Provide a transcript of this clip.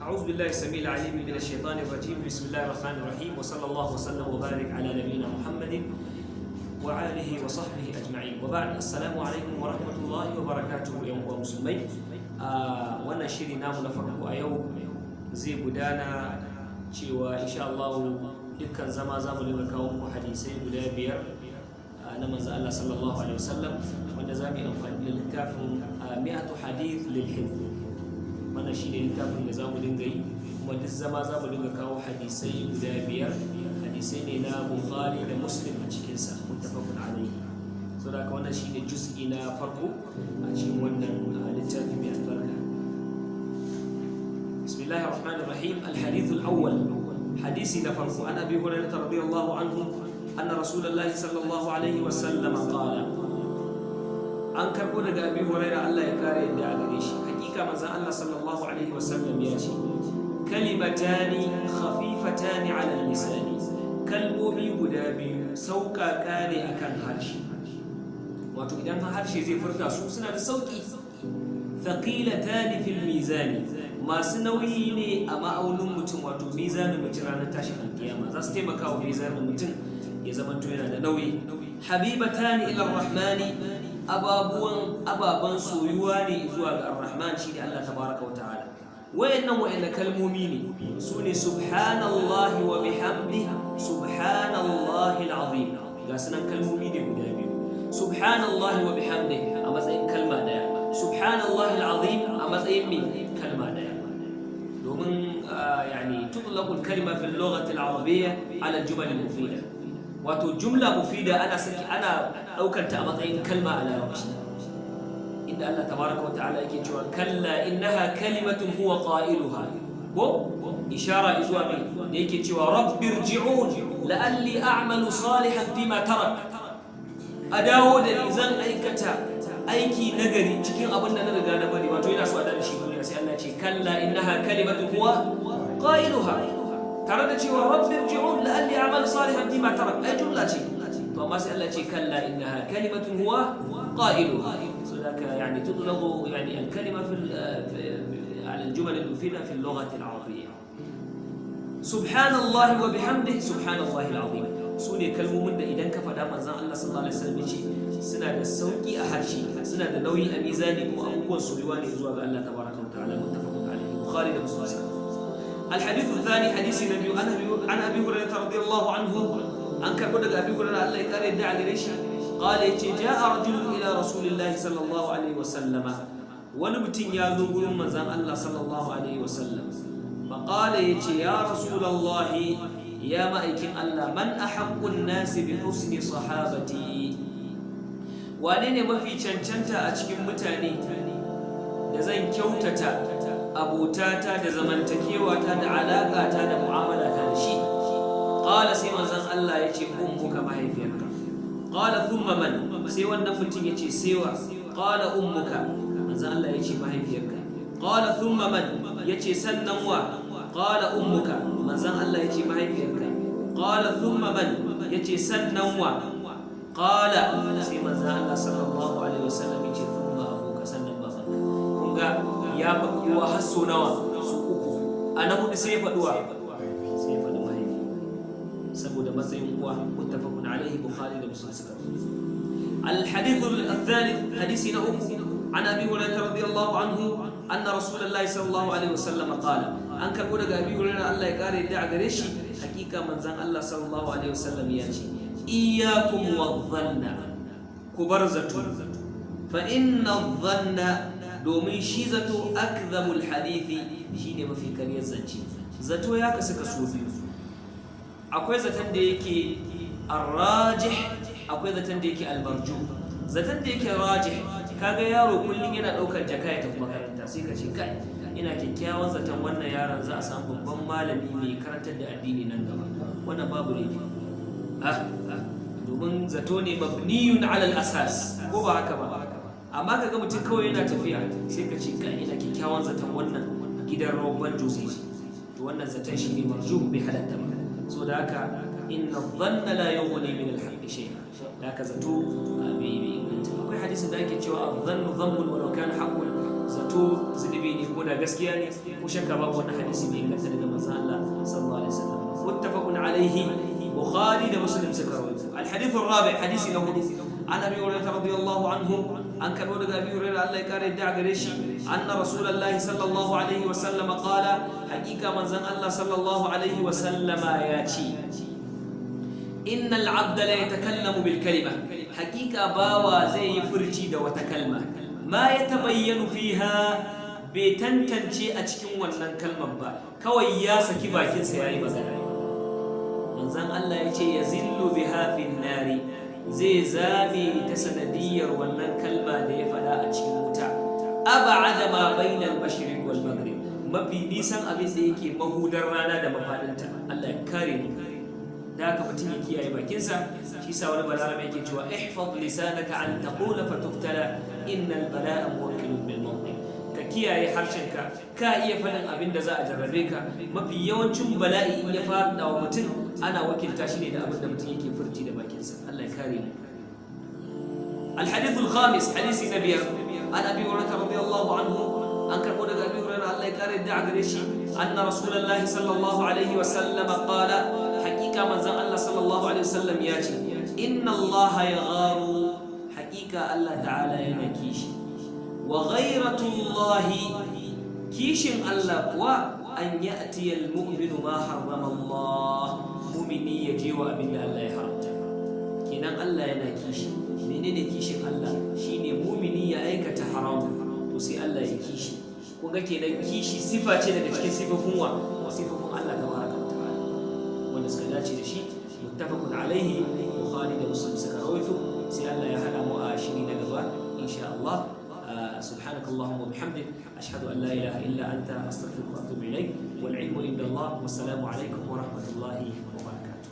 أعوذ بالله السميع العليم من الشيطان الرجيم. بسم الله الرحمن الرحيم، وصلى الله وسلم وبارك على نبينا محمد وآله وصحبه أجمعين، وبعد، السلام عليكم ورحمة الله وبركاته. 'Yan uwa musulmai, wannan shiri namu na farko a yau zai gudana cewa insha Allah dukkan zama za mu dinga kawo muku hadisai guda biyar na manzo Allah sallallahu alaihi wasallam, wanda za mu yi amfani da littafin Mi'atu Hadith lil Hifz. Wannan shine littafin da za mu dinga yi, kuma duk zama za mu dinga kawo hadisai guda biyar. Hadisai ne na Bukhari da Muslim a cikinsa, muttafaqun alaihi. So da haka wannan shine juz'i na farko a cikin wannan littafi mai albarka. بسم الله الرحمن الرحيم. الحديث الأول، حديث نفرق، عن أبي هريرة رضي الله عنه أن رسول الله صلى الله عليه وسلم قال. An karɓo daga Abi Huraira, Allah ya kare yadda a gare shi, hakika manzon Allah sallallahu alaihi wasallam ya ce: kalimatani khafifatani ala lisani, kalmomi guda biyu sauƙaƙa ne akan harshe, wato idan harshe zai furta su suna da sauƙi. Thaqilatani fil mizani, masu nauyi ne a ma'aunin mutum, wato mizanin mutum ranar tashin alkiyama, za su taimaka wa mizanin mutum ya zamanto yana da nauyi. Habibatani ila rahmani, ababuwan ababan soyuwa ne zuwa ga Ar-Rahman, shi ne Allah tabaraka wa ta'ala. Wayannan kalmomi ne, su ne subhanallahi wa bihamdi, subhanallahi alazim. Ga sunan kalmomi ne guda biyu: subhanallahi wa bihamdi a matsayin kalma daya, subhanallahi alazim a matsayin me? Kalma daya. Domin yani tutlaqu al-kalima fi al-lughati al-arabiyya ala al-jumal al-mufida, wato jumla mufida ana saki, ana daukar ta a matsayin kalma a Larabci, inda Allah tabaraka wa ta'ala yake cewa: kalla innaha kalimatun huwa qailuha, ko ishara zuwa mai da yake cewa: rabbirji'un la'alli a'malu salihan fima tarak, a dawo da ni zan aikata aiki nagari cikin abin da na riga na bari. Wato yana so a da shi duniya. Sai Allah ce: kalla innaha kalimatun huwa qailuha, tare da cewa rabbirji'un la'alli a'malu salihan fima tarak ai jumla ce. To amma sai Allah ce: kalla innaha kalimatun huwa qailuha. So ذاك يعني تطلق يعني الكلمة في على الجمل المفيدة في اللغة العربية. سبحان الله وبحمده، سبحان الله العظيم، su ne kalmomin da idan ka faɗa, manzon Allah sallallahu alaihi wasallam ce suna da sauki a harshe, suna da nauyi a mizani, kuma abubuwan soyuwa ne zuwa ga Allah tabaraka wa ta'ala. Muttafaqun alaihi, Bukhari da Muslim. الحديث الثاني، حديث النبي عن ابي هريره رضي الله عنه، an karbo daga Abi Hurairah, Allah ya kare da gare shi، قال، yace: جاء رجل الى رسول الله صلى الله عليه وسلم، wani mutum ya zo gurin manzon Allah sallallahu alaihi wasallam. فقال، yace: يا رسول الله، ya ma'aikin Allah، من أحق الناس بحسن صحابتي؟ Wane ne mafi cancanta a cikin mutane da zan kyautata abotata da zamantakewata da alaƙata da mu'amalata da shi? قال، sai manzon Allah ya ce: أمك، mahaifiyarka. قال: ثم من؟ Sai wannan mutum ya ce: sai wa? قال: أمك، manzon Allah ya ce mahaifiyarka. قال: ثم من؟ Ya ce: sannan wa? قال: أمك، manzon Allah ya ce mahaifiyarka. قال: ثم من؟ Ya ce: sannan wa? قال، sai manzon Allah sallallahu alaihi wasallam ya ce: ثم أبوك، sannan babanka. Kun ga ya faɗi uwa har so nawa? Su uku. A na hudu sai ya faɗi wa? Sai ya faɗi mahaifi, saboda matsayin uwa. Muttafaqun alaihi, Bukhari da Muslim suka. الحديث الثالث، حديث نأكو، عن أبي هريرة رضي الله عنه أن رسول الله صلى الله عليه وسلم قال. An karɓo daga Abi Hurairah, Allah ya kare yadda a gare shi, hakika manzon Allah sallallahu alaihi wasallam ya ce: إياكم والظن، ku bar zato، فإن الظن، domin shi zato، أكذب الحديث، shine mafi karyar zance. Zato ya kasu kaso biyu: akwai zaton da yake الراجح، akwai zaton da yake المرجوح. Zaton da yake rajih, kaga yaro kullum yana daukar jaka ya tafi makaranta, sai ka ce: kai, ina kyakkyawan zaton wannan yaron za a samu babban malami mai karantar da addini nan gaba. Wannan babu laifi, domin zato ne مبني على الأساس, ko ba haka ba? Amma kaga mutum kawai yana tafiya, sai ka ce: kai, ina kyakkyawan zaton wannan gidan rawar banjo zai je. To wannan zaton shi ne مرجوح, bai halatta ba. So da haka إن الظن لا يغني من الحق شيئا. Da haka zato bai inganta. Akwai hadisin da ake cewa: الظن ذم ولو كان حق. Zato zunubi ne ko da gaskiya ne, ko shakka babu wannan hadisi bai inganta daga manzon Allah sallallahu alaihi wasallam. Muttafaqun alaihi, Bukhari da Muslim suka rawaito. Al-hadith ar-rabi, hadisi na hudu, an Abi Hurairah radiyallahu anhu, an karbo daga Abi Hurairah, Allah ya kare da gare shi, anna Rasulullahi sallallahu alaihi wasallam qala, hakika manzon Allah sallallahu alaihi wasallama ya ce, innal abda la yatakallamu bil kalima, hakika bawa zai yi furci da wata kalma, ma yatabayyanu fiha, bai tantance a cikin wannan kalmar ba, kawai ya saki bakinsa yayi magana. Manzon Allah ya ce, yazillu biha fin nari, zai zame ta sanadiyar wannan kalma da ya faɗa a cikin wuta, ab'ada ma bainal mashriq wal maghrib, mafi nisan abin da yake mahudar rana da mafadinta. Allah ya kare mu. Da haka mutum ya kiyaye bakinsa. Shi sa wani balarabe yake cewa, ihfaz lisanaka an taqula fatuftala, innal bala'a muwakkilun bil mantiq. Ka kiyaye harshenka, ka iya faɗin abin da za a jarrabe ka. Mafi yawancin bala'i in ya faɗa wa mutum, ana wakilta shi ne da abin da mutum yake furci da bakinsa. Allah ya kare mu. الحديث الخامس، حديث نبي، عن ابي هريره رضي الله عنه، an karɓo daga Abi Hurairah, Allah ya kare da gare shi, anna Rasulullahi sallallahu alaihi wa sallam qala, haqiqa manzon Allah sallallahu alaihi wasallam ya ce, inna Allah yagharu, haqiqa Allah ta'ala yana kishi, wa ghairatullahi, kishin Allah kuwa, an ya'ti al-mu'minu ma harrama Allah, mu'mini ya je wa abin da Allah ya haramta. Kenan Allah yana kishi. Menene kishin Allah? Shine mu'mini ya aikata haram, to sai Allah ya kishi. Kun ga kenan kishi sifa ce daga cikin sifofin wa? Sifofin Allah tabaraka wa ta'ala wanda suka dace da shi. Muttafaqun alaihi, Bukhari da Muslim suka rawaito. Sai Allah ya hada mu a shiri na gaba insha Allah. سبحانك اللهم وبحمدك، أشهد أن لا إله إلا أنت، أستغفرك وأتوب إليك، والعلم عند الله، والسلام عليكم ورحمة الله وبركاته.